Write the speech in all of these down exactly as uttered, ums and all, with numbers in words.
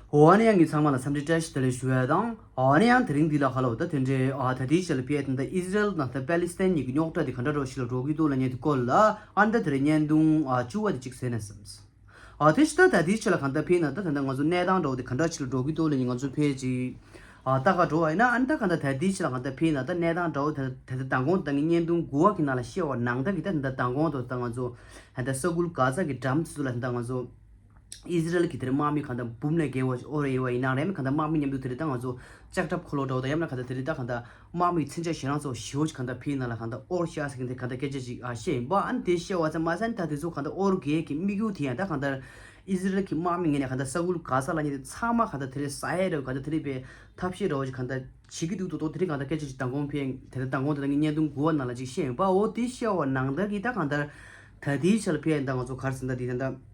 འོ་ཨ་ནི་ཡང་ངས་ཚང་མ་ལ་འཚམས་འདྲི་བཀྲ་ཤིས་བདེ་ལེགས་ཞུ་ཡ་དང་། ཨ་ནི་ཡང་དེ་རིང་འདི་ལ་ཧ་ལོ་ད་དེ་འདྲའི་ཨ་ད་ལྟའི་ཆ་ལ་ཕེ་ད་ལྟ་ཨི་ཟི་རལ་དང་ད་པ་ལི་སི་ཐན་གཉིས་ཀྱི་རྙོག་དྲ་དེ་ག་འདྲ་རོ་ཞིག་ལ་འགྲོ་གི་འདུག་ལབ་མཁན་དེ་སྐོར་ལ་ཨ་ནི་ད་དེ་རིང་བརྙན་ཐུང་ཨ་བཅུ་བ་དེ་གཅིག་གསན་ན་བསམས། ཨ་དེ་ཕྱི་ད་ད་ལྟའི་ཆ་ལ་ག་འདྲ་ཕེ་ན་ད་ད་ལྟ་ང་ཚོ་གནས་སྟངས་འདྲ་བོ་དེ་ག་འདྲ་ཞིག་ལ་འགྲོ་གི་འདུག་ལབ་ནི་ང་ཚོ་ཕེ་ཅིག་ཨ་ལྟ་ག་འགྲོ་བ་ཡིན་ན་ཨ་ནི་ད་ག་འདྲ་ད་ལྟའི་ཆ་ལ་ག་འདྲ་ཕེ་ན་ད་གནས་སྟངས་འདྲ་བོ་ད་ད་ད་མདང་དགོང་ད་ངས་བརྙན་ཐུང་དགུ་བ་གི་ནང་ལ་བཤད་པ་ནང་ད་གི་ད་ད་མདང་དགོང་དུ་ད་ང་ཚོ་ད་ད་ས་ཁུལ་གྷ་ཛ་གི་འགྲམ་དེ་ཚོ་ལ་ད་ང་ཚོ། ཨི་ཟི་རལ་གྱི་དེར་དམག་མི་གང་ལྟར་འབུམ་ལས་བརྒལ་བ་ཞིག་འོར་ཡོད་པ་ཡིན་ནའང་རེད། མི་གང་ལྟར་དམག་མི་མཉམ་དུ་དེ་རིང་ད་ང་ཚོ་ལྕགས་ཁྲབ་འཁོར་ལོ་འདྲ་བོ་དང་ཡང་ན་གང་ལྟར་དེ་རིང་ད་གང་ལྟར་དམག་མི་མཚོན་ཆ་ཞེ་དྲག་ཚོ་ཞེ་པོ་ཅིག་གང་ལྟར་ཕེ་ནང་ལ་གང་ལྟར་འོར་ཤག་ཟེར་མཁན་དེ་གང་ལྟར་སྐད་ཆ་ཅིག་ཨ་བཤད་ཡིན་པ། ཨ་ནི་དེ་བཤད་པ་ཙམ་མ་ཟད་ད་དེ་ཚོ་གང་ལྟར་འོར་རྒྱལ་གྱི་དམིགས་ཡུལ་དེ་ཡང་ད་གང་ལྟར་ཨི་ཟི་རལ་གྱི་དམག་མི་ངོས་ནས་གང་ལྟར་ས་ཁུལ་གྷ་ཟ་ལབ་མཁན་དེ་ཚང་མ་གང་ལྟར་དེ་རིང་ཟ་ཡས་འདྲ་བོ་གང་ལྟར་དེ་རིང་ཕེ་ཐབས་ཤེས་འདྲ་བོ་ཅིག་གང་ལྟར་བྱེད་ཀྱི་འདུག་ཏོ་ཏོ་དེ་རིང་གང་ལྟར་སྐད་ཆ་ཅིག་མདང་དགོང་ཕེ་དེ་ལྟར་མདང་དགོང་དེ་ལྟར་ངས་བརྙན་ཐུང་དགུ་བ་ནང་ལ་ཅིག་བཤད་ཡིན་པ། འོ་དེ་བཤད་པ་ནང་ལྟར་གྱི་ད་གང་ལྟར་ད་ལྟའི་ཆ་ལ་ཕེ་ཡིན་ད་ང་ཚོ་ག་རེ་ཟེར་ན་དེ་ད་ད་ད་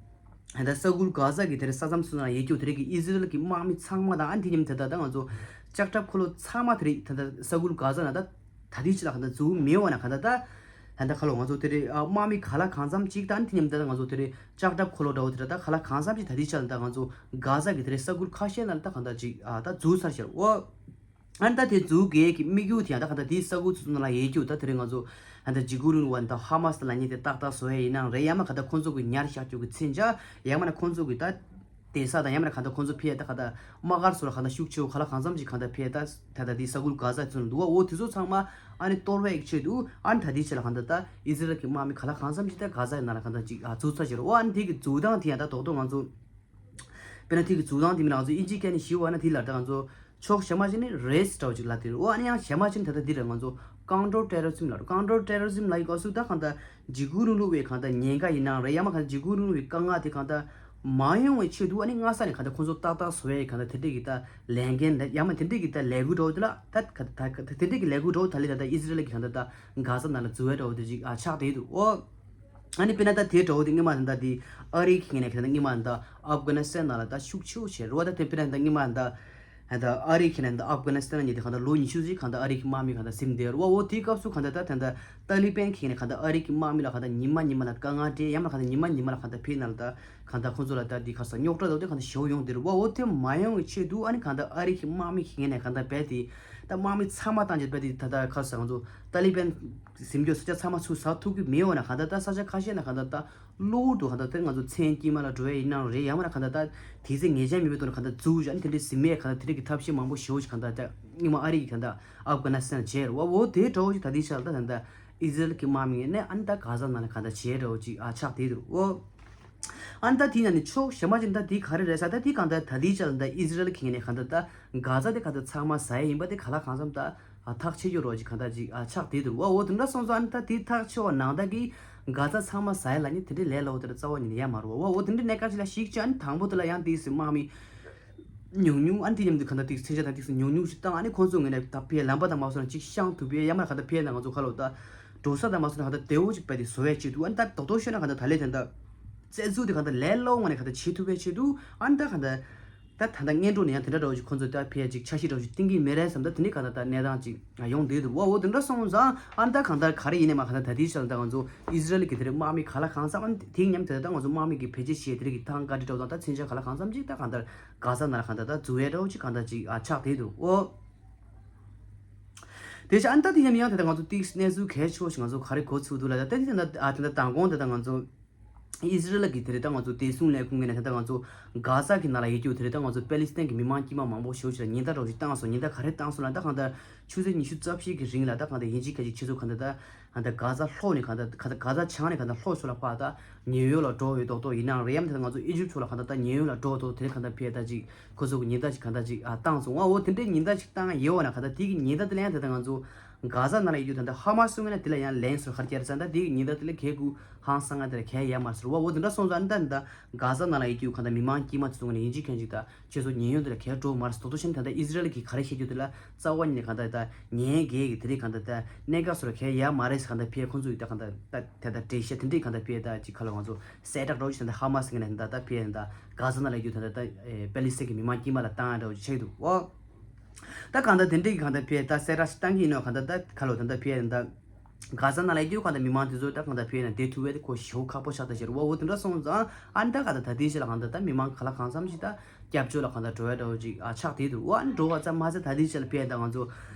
ལྟ་ས་ཁུལ་གྷ་ཟ་གི་དེ་རིང་ས་མཚམས་སུ་ན་ཡོད་རྒྱུ་དེ་རིང་གི་ཨི་ཟི་རལ་གྱི་དམག་མི་ཚང་མ་དང་ཨ་ནི་དེ་མཉམ་དེ་ད་ད་ང་ཚོ་ལྕགས་ཁྲབ་འཁོར་ལོ་ཚང་མ་དེ་རིང་ད་ད་ས་ཁུལ་གྷ་ཟ་ན་ད་ད་ལྟའི་ཆ་ལ་གང་ལྟར་འཛུལ་མེད་པ་ན་གང་ལྟར་ད་ད་ད་ཁ་ལོ་ང་ཚོ་དེ་རིང་ཨ་དམག་མི་ག་ལ་གང་འཚམ་ཅིག་ད་ཨ་ནི་དེ་མཉམ་དེ་ད་ང་ཚོ་དེ་རིང་ལྕགས་ཁྲབ་འཁོར་ལོ་འདྲ་བོ་དེ་ར་ད་ག་ལ་གང་འཚམ་ཅིག་ད་ལྟའི་ཆ་ལ་ད་ང་ཚོ་གྷ་ཟ་གི་དེ་རིང་ས་ཁུལ་ཁ་ཤས་ནང་ལ་ད་གང་ལྟར་ཅིག་ཨ་ད་འཛུལ་ཚར་ཤག་འོ། ཨ་ནི་ད་དེ་འཛུལ་གི་གི་དམིགས་ཡུལ་དེ་ཡང་ད་ག་ད་དེའི་ས་ཁུལ་ཚོ་ནང་ལ་ཡོད་རྒྱུ་ད་དེ་རིང་ང་ཚོ་ཨ་ད་འཇིགས་སྐུལ་རིང་ལུགས་པ་ད་ཧ་མ་སི་ལབ་མཁན་དེ་ཏག་ཏག་བཟོ་ཡས་ཡིན་ནའང་རེད། ཡང་མིན་ན་ག་ད་ཁོང་ཚོ་གི་ཉར་བཞག་རྒྱུ་གི་མཚོན་ཆ། ཡང་མིན་ན་ཁོང་ཚོ་གི་ད་བསྡད་ས་དང་ཡང་མིན་ན་ག་ད་ཁོང་ཚོ་ཕེ་ད་ག་ད་དམག་སྒར་ཚོ་ལ་ག་ད་ཤུགས་ཆེ་བོ་ག་ལ་གང་འཚམ་ཅིག་ག་ད་ཕེ་ད་ད་ད་དེའི་ས་ཁུལ་གྷ་ཟ་ཚོ་ནང་འདུག་བ། འོ་དེ་ཚོ་ཚང་མ་ཨ་ནི་གཏོར་བའི་ཆེད་དུ་ཨ་ནི་ད་དེའི་ཆེད་ལ་ག་ད་ད་ཨི་ཟི་རལ་གྱི་དམག་མི་ག་ལ་གང་འཚམ་ཅིག་ད་གྷ་ཟ་ཡི་ནང་ལ་ག་ད་ཅིག་ཨ་འཛུལ་ཚར་ཤག་འོ་ཨ་ནི་དེ་གི་འཛུལ་སྟངས་དེ་ཡང་ད་རྡོག་རྡོག་ང་ཚོ། དཔེར་ན་དེ་གི་འཛུལ་སྟངས་དེ་མིན་ང་ཚོ་ཨིན་ཇི་སྐད་ནས་ཞུ་བ་ན་དེ་ལ་ད་ང་ཚོ་ཕྱོགས་གཞན་མ་ཅིག་ནས་རེས་འདྲ་བོ་ཅིག་ལབ་དེ་རེད། འོ་ཨ་ནི་ཡང་གཞན་མ་ཅིག་ད་ལྟ་འདི་རེད། ང་ཚོ་ཀོན་ཊར་ཊེ་རོ་རི་ཟམ་ལབ་རེད། ཀོན་ཊར་ཊེ་རོ་རི་ཟམ་ལབ་ཡི་སྐབས་སུ་ད་གང་ལྟར་འཇིགས་སྐུལ་རིང་ལུགས་པའི་གང་ལྟར་ཉེན་ཁ་ཡིན་ནའང་རེད། ཡང་མིན་གང་ལྟར་འཇིགས་སྐུལ་རིང་ལུགས་པའི་དཀའ་ངལ་དེ་གང་ལྟར་མ་ཡོང་བའི་ཆེད་དུ་ཨ་ནི་སྔ་ས་ནས་གང་ལྟར་ཁོང་ཚོ་ཏག་ཏག་བཟོ་ཡས་གང་ལྟར་དེ་འདྲས་ཀྱི་ད་ལས་འགན་ཡང་མིན་དེ་འདྲས་ཀྱི་ད་ལས་འགུལ་འདྲ་བོ་དེ་ལ་ད་ག་ད་ག་དེ་འདྲས་ཀྱི་ལས་འགུལ་འདྲ་བོ་ད་ལས་ད་ད་ཨི་ཟི་རལ་གྱི་གང་ལྟར་ད་གྷ་ཟ་ནང་ལ་འཛུལ་བའི་འདྲ་བོ་དེ་ཅིག་ཨ་ཆགས་བསྡད་འདུག་འོ། ཨ་ནི་དཔེར་ན་ད་དེ་འདྲ་བོ་དེ་སྔོན་མ་ད་ལྟ་དེ་ཨ་རི་གི་ངོས་ནས་གང་ལྟར་སྔོན་མ་ད་ལྟ་ཨབ་གྷ་ནི་སི་ཐན་ནང་ལ་ད་ཤུགས་ཆེ་བོ་བྱས་རེད་བ། ད་དེ་དཔེར་ན་ད་སྔོན་མ་ད་ལྟ་ཨ་རི་གི་ངོས་ནས་ད་ལྟ་ཨབ་གྷ་ནི་སི་ཐན་ནང་ཉིད་དེ་གང་ལྟར་ལོ་ཉི་ཤུ་ཙམ་གང་ལྟར་ཨ་རི་གི་དམག་མི་གང་ལྟར་ཟིན་བསྡད་རེད་བ། འོ་དེའི་སྐབས་སུ་གང་ལྟར་ད་ད་ལྟ་ཏཱ་ལི་བན་གི་ངོས་ནས་གང་ལྟར་ཨ་རི་གི་དམག་མི་ལ་གང་ལྟར་ཉི་མ་ཉི་མ་ལ་དཀའ་ངལ་སྤྲད། ཡང་མིན་གང་ལྟར་ཉི་མ་ཉི་མ་ལ་གང་ལྟར་ཕེ་ནང་ལ་ད་གང་ལྟར་ཁོང་ཚོ་ལ་ད་དེ་ག་ས་རྙོག་དྲ་འདྲ་བོ་དེ་གང་ལྟར་ཞེ་པོ་ཡོང་བསྡད་རེད་བ། འོ་དེ་མ་ཡོང་བའི་ཆེད་དུ་ཨ་ནི་གང་ལྟར་ཨ་རི་གི་དམག་མི་གི་ངོས་ནས་གང་ལྟར་རྦད་དེ་ད་དམག་མི་ཚང་མ་བཏང་རྗེས་རྦད་དེ་ད་ལྟ་ག་ས་ང་ཚོ་ཏཱ་ལི་བན་ཟིན་རྒྱུ་ས་ཆ་ཚང་མ་ཚུར་ཟ་ཐུབ་ཀྱི་མེད་འོ་ན། གང་ལྟར་ད་ས་ཆ་ཁ་ཤས་ན་གང་ལྟར་ད་གློ་བུར་དུ་གང་ལྟར་ད་ང་ཚོ་མཚན་དཀྱུས་མ་ལ་འགྲོ་ཡས་ཡིན་ནའང་རེད། ཡང་མིན་ན་གང་ལྟར་ད་དེ་ཚེ་ངེས་ཅན་མེད་པའི་ཐོག་ནས་གང་ལྟར་འཛུལ་བཞག་ནས་དེ་འདྲའི་ཟིན་མེད་གང་ལྟར་དེ་འདྲའི་གི་ཐབས་ཤེས་མང་པོ་ཞེ་པོ་ཞིག་གང་ལྟར་ད་སྔོན་མ་ཨ་རི་གིས་གང་ལྟར་ཨབ་གྷ་ནི་སི་ཐན་བྱས་རེད་བ། འོ་དེ་འདྲ་བོ་ཞིག་ད་ལྟའི་ཆར་ད་ད་ལྟ་ཨི་ཟི་རལ་གྱི་དམག་མི་ངོས་ནས་ཨ་ནི་ད་གྷ་ཟ་ནང་ལ་གང་ལྟར་བྱས་འདྲ་བོ་ཅིག་ཨ་ཆགས་བསྡད་འདུག་འོ། ཨ་ནི་ད་དེ་ཡིན་ན་ནི་ཕྱོགས་གཞན་མ་ཅིག་ད་དེ་ག་རེ་རེད་ཟེར། ད་དེ་གང་ལྟར་ད་ལྟའི་ཆར་ད་ཨི་ཟི་རལ་གྱི་ངོས་ནས་གང་ལྟར་ད་གྷ་ཟ་དེ་གང་ལྟར་ཚང་མ་ཟ་ཡས་ཡིན་པ་དེ་ག་ལ་གང་འཚམ་ད་ཨ་ཐག་ཆོད་རྒྱུ་རོ་ཅིག་གང་ལྟར་ཅིག་ཨ་ཆགས་བསྡད་འདུག་འོ་འོ་དེ་འདྲ་སོང་ཙང་ཨ་ནི་ད་དེ་ཐག་ཆོད་པ་ནང་ལྟར་གྱི་གྷ་ཟ་ཚང་མ་ཟ་ཡས་ལབ་ནི་དེ་འདྲའི་ལས་སླ་བོ་དེ་འདྲ་རྩ་བ་ཉིད་ནས་ཡོད་མ་རེད་བ། འོ་འོ་དེ་འདྲའི་གནད་འགག་ཅིག་ལ་གཞིགས་བྱས་ཨ་ནི་དང་པོ་དེ་ལ་ཡང་དེའི་སྲིད་དམག་མི་ཉུང་ཉུང་ཨ་ནི་དེ་མཉམ་དུ་གང་ལྟར་ཏིག་མཚོན་ཆ་དང་ཏིག་ཙམ་ཉུང་ཉུང་ཞིག་བཏང་། ཨ་ནི་ཁོང་ཚོ་ངོས་ནས་ད་ཕར་ལམ་པ་དང་མ་སོང་ན་ཅིག་བཤང་ཐུབ་པའི་ཡང་མིན་ན་གང་ལྟར་ཕར་ལ་ང་ཚོ་ཁ་ལོ་ད་འགྲོ་ས་དང་མ་སོང་ན་གང་ལྟར་བདེ་བོ་ཅིག་རྦད་དེ་བཟོ་བའི་ཆེད་དུ། ཨ་ནི་ད་རྡོག་རྡོག་ཤོད་ན་གང་ལྟར་ད་ལས་དེ་འདྲ་རྩལ་འཛུགས་དེ་གང་ལྟར་ལས་སླ་བོ་ངང་ནས་གང་ལྟར་བྱེད་ཐུབ་པའི་ཆེད་དུ། ཨ་ནི་ད་གང་ལྟར་ད་ད་ལྟ་སྔོན་འགྲོ་ནས་ཡང་དེ་འདྲ་འདྲ་བོ་ཅིག་ཁོང་ཚོ་ད་ཕར་ཅིག་འཆར་གཞི་འདྲ་བོ་ཅིག་བཏིང་གི་མེད་རེད་བསམ། ད་དེ་ནས་གང་ལྟར་ད་གནས་སྟངས་ཅིག་ཡོང་བསྡད་འདུག་འོ་འོ་དེ་འདྲ་སོང་ཙང་ཨ་ནི་ད་གང་ལྟར་ག་རེ་ཡིན་ནའི་མ་གང་ལྟར་ད་ལྟའི་ཆར་ད་ང་ཚོ་ཨི་ཟི་རལ་གྱི་དེ་རིང་དམག་མི་ག་ལ་གང་འཚམ། ཨ་ནི་དེ་མཉམ་དུ་ད་ང་ཚོ་དམག་མི་གི་བེད་སྤྱོད་བྱས་དེ་རིང་གི་ཐང་ག་འདྲ་འདྲ་བོ་དང་ད་མཚོན་ཆ་ག་ལ་གང་འཚམ་ཅིག་ད་གང་ལྟར་གྷ་ཟ་ནང་ལ་གང་ལྟར་ད་འཛུལ་ཡས་འདྲ་བོ་ཅིག་གང་ལྟར་ཅིག་ཨ་ཆགས་བསྡད་འདུག་འོ། དེ་བཞིན་ཨ་ནི་ད་དེ་ཡང་ཡང་དེ་ལྟར་ང་ཚོ་ཏིག་གནས་ཚུལ་གལ་ཆེ་བ་ཞིག་ང་ཚོ་ག་རེ་གོ་ཚུལ་འདུག་ལབ་ད་ད་དེ་ད་ཨ་དེ་ད་མདང་དགོང་དེ་ད་ང་ཚོ་ཨི་ཟི་རལ་གྱི་དེ་རིང་ད་ང་ཚོ་བདེ་སྲུང་ལས་ཁུངས་ངོས་ནས་དེ་ད་ང་ཚོ་གྷ་ཟ་གི་ནང་ལ་ཡོད་རྒྱུ་དེ་རིང་ད་ང་ཚོ་པེ་ལི་སི་ཐན་གྱི་མི་མང་དཀྱུས་མ་མང་པོ་ཞེ་པོ་ཅིག་ལ་ཉེན་བརྡ་འདྲ་བོ་ཞིག་བཏང་སོང་། ཉེན་བརྡ་ག་རེ་བཏང་སོང་ལབ་ད་གང་ལྟར་ཆུ་ཚོད་ཉི་ཤུ་རྩ་བཞི་གི་རིང་ལ་ད་གང་ལྟར་དབྱིན་ཇིའི་སྐད་ཅིག་ཁྱེད་ཚོ་གང་ལྟར་ད་གང་ལྟར་གྷ་ཟ་ལྷོ་ནས་གང་ལྟར་གང་ལྟར་གྷ་ཟ་བྱང་ནས་གང་ལྟར་ལྷོ་ཕྱོགས་ལ་ཕར་ད་ཉེན་གཡོལ་ལ་འགྲོ་ཡོད་མདོག་མདོག་ཡིན་ནའང་རེད། ཡང་དེ་ད་ང་ཚོ་ཨི་ཇིབ་ཕྱོགས་ལ་གང་ལྟར་ད་ཉེན་གཡོལ་ལ་འགྲོ་མདོག་དེ་རིང་གང་ལྟར་ཕར་ད་ཅིག་ཁོ་ཚོ་གི་ཉེན་བརྡ་ཅིག་གང་ལྟར་ཅིག་ཨ་བཏང་སོང་ང་། འོ་དེ་འདྲའི་ཉེན་བརྡ་ཅིག་བཏང་ཡོད་པ་ན་གང་ལྟར་དེ་གི་ཉེན་བརྡ་དེ་ལ་ཡང་དེ་ད་ང་ཚོ་གྷ་ཟ་ནང་ལ་ཡོད་རྒྱུ་ད་ལྟ་ཧ་མ་སི་ངོས་ནས་དེ་ལ་ཡང་ལན་སོར་ཁར་བསྐྱལ་ཙང་ད་དེ་གི་ཉེན་བརྡ་དེ་ལ་གལ་གུ་ཧང་སང་ང་དེ་ལ་གལ་ཡོད་མ་རེད་ཟེར་བ། འོ་དེ་འདྲ་སོང་ཙང་ད་ད་གྷ་ཟ་ནང་ལ་ཡོད་རྒྱུ་གང་ལྟར་མི་མང་དཀྱུས་མ་དེ་ཚོ་ངོས་ནས་དབྱིན་ཇིའི་ཁྱོན་ཅིག་ད་ཁྱེད་ཚོ་ཉེན་གཡོལ་དེ་ལ་གལ་འགྲོ་མ་རེད་ཟེར། ཏོག་ཏོག་བཤད་ན་ད་ལྟ་ཨི་ཟི་རལ་གྱིས་ག་རེ་བཤད་རྒྱུ་དེ་ལ་རྩ་བ་ཉིད་ནས་གང་ལྟར་ད་ཉེན་གལ་གི་དེ་རིང་གང་ལྟར་ད་གནད་འགག་སོར་གལ་ཡོད་མ་རེད་ཟེར། གང་ལྟར་ཕར་ཁོང་ཚོ་ཡིས་ད་གང་ལྟར་ད་དེ་ད་འགྲེལ་བཤད་དེ་འདྲའི་གང་ལྟར་ཕར་ད་ཅིག་ཁ་ལོ་ང་ཚོ་གསལ་བསྒྲགས་འདྲ་བོ་ཞིག་ད་ལྟ་ཧ་མ་སི་ངོས་ནས་ད་ལྟ་ཕར་ད་གྷ་ཟ་ནང་ལ་ཡོད་རྒྱུ་ད་ལྟ་ད་པེ་ལི་སི་ཐན་གྱི་མི་མང་དཀྱུས་མ་ལ་བཏང་ཡ་འདྲ་བོ་ཅིག་ཆགས་ཀྱི་འདུག་འོ། ད་གང་ལྟར་དེ་འདྲའི་གི་གང་ལྟར་ཕར་ད་གསལ་བསྒྲགས་ཤིག་བཏང་གི་ཡིན་ནོ། གང་ལྟར་ད་ཁ་ལོ་ད་ལྟ་ཕར་ད་ གྷ་ཟ་ནང་ལ་ཡོད་གང་ལྟར་མི་མང་དེ་ཚོ་ད་གང་ལྟར་ཕེབས་ན་བསྡད་ཐུབ་པའི་ཁོ་ཞེ་པོ་ཁག་པོ་ཆགས་ད་ཟེར་བ། འོ་དེ་འདྲ་སོང་ཙང་ཨ་ནི་ད་གང་ལྟར་ད་ལྟའི་ཆ་ལ་གང་ལྟར་ད་མི་མང་ག་ལ་གང་འཚམ་ཞིག་ད་སྐྱབས་བཅོལ་ལ་གང་ལྟར་འགྲོ་ཡ་འདྲ་བོ་ཅིག་ཨ་ཆགས་བསྡད་འདུག་འོ་ཨ་ནི་འགྲོ་བ་ཙམ་མ་ཟད་ད་ལྟའི་ཆ་ལ་ཕེབས་ད་ང་ཚོ་